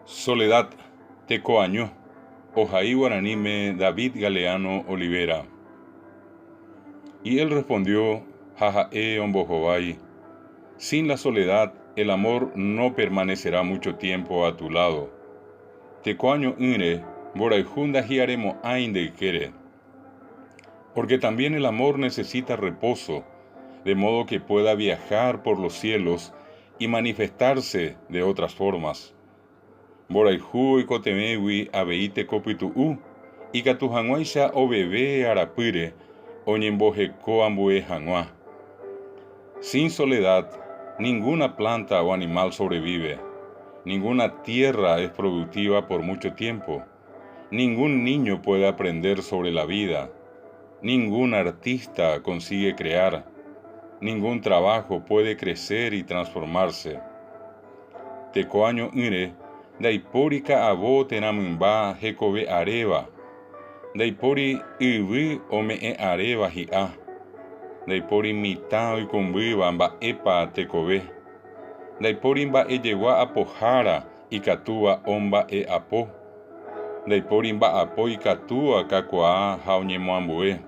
Soledad, teko año, ohai guaraníme David Galeano Olivera. Y él respondió, ha ha'e ombohovái, Sin la soledad, el amor no permanecerá mucho tiempo a tu lado. Teko año'ỹre, mborayhu ndahi'aremo'ãi nde ykére. Porque también el amor necesita reposo, de modo que pueda viajar por los cielos y manifestarse de otras formas. Mborayhu oikotevẽgui avei tekopytu'u, ikatu hag̃uáicha oveve arapýre oñemboheko ambue hag̃ua. Sin soledad, ninguna planta o animal sobrevive. Ninguna tierra es productiva por mucho tiempo. Ningún niño puede aprender sobre la vida. Ningún artista consigue crear. Ningún trabajo puede crecer y transformarse. Teko año'ỹre, ndaipóri ka'avo térã mymba hekove aréva. Ndaipóri yvy ome'ẽ aréva hi'a. Ndaipóri mitã oikũmbýva mba'épa tekove. Ndaipóri mba'ejegua apohára ikatúva omba'e'apo. Ndaipóri mba'apo ikatúva kakuaa ha oñemoambue.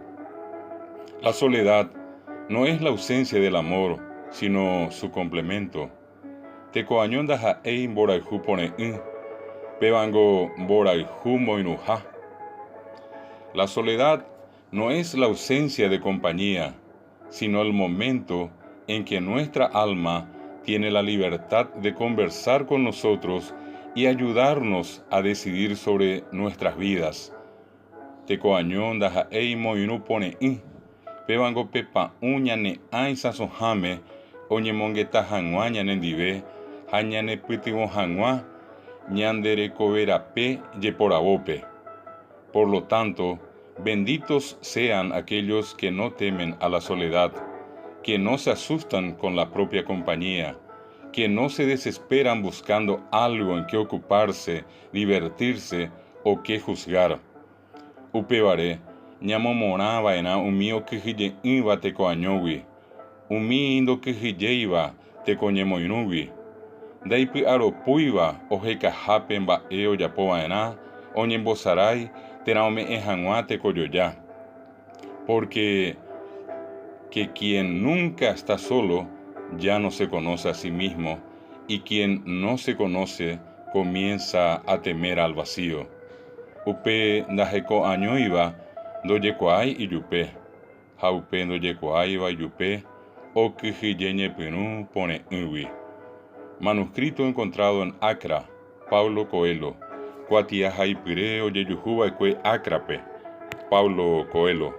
La soledad no es la ausencia del amor, sino su complemento. Teko año ndaha'éi mborayhu pore'ỹ, pévango mborayhu moirũha. La soledad no es la ausencia de compañía, sino el momento en que nuestra alma tiene la libertad de conversar con nosotros y ayudarnos a decidir sobre nuestras vidas. Teko año ndaha'éi moirũ pore'ỹ, pévango pe pa'ũ ñane ã isãsoháme oñemongeta hag̃ua ñanendive ha ñanepytyvõ hag̃ua ñande rekoverape jeporavópe. Por lo tanto, benditos sean aquellos que no temen a la soledad, que no se asustan con la propia compañía, que no se desesperan buscando algo en que ocuparse, divertirse o que juzgar. Upévare, ñamomorãva'erã umi okyhyje'ỹva teko añógui, umi ndokyhyjéiva teko ñemoirũgui, ndaipy'aropúiva ohekahápe mba'e ojapova'erã oñembosarái térã ome'ẽ hag̃ua tekojoja. Porque que quien nunca está solo ya no se conoce a sí mismo y quien no se conoce comienza a temer al vacío. Upe ndaheko'añóiva ndojekuaái ijupe, ha upe ndojekuaáiva ijupe okyhyje ñepyrũ pore'ỹgui. Manuscrito encontrado en Accra, Paulo Coelho, kuatiahaipyre ojejuhuva'ekue Accra-pe, Paulo Coelho.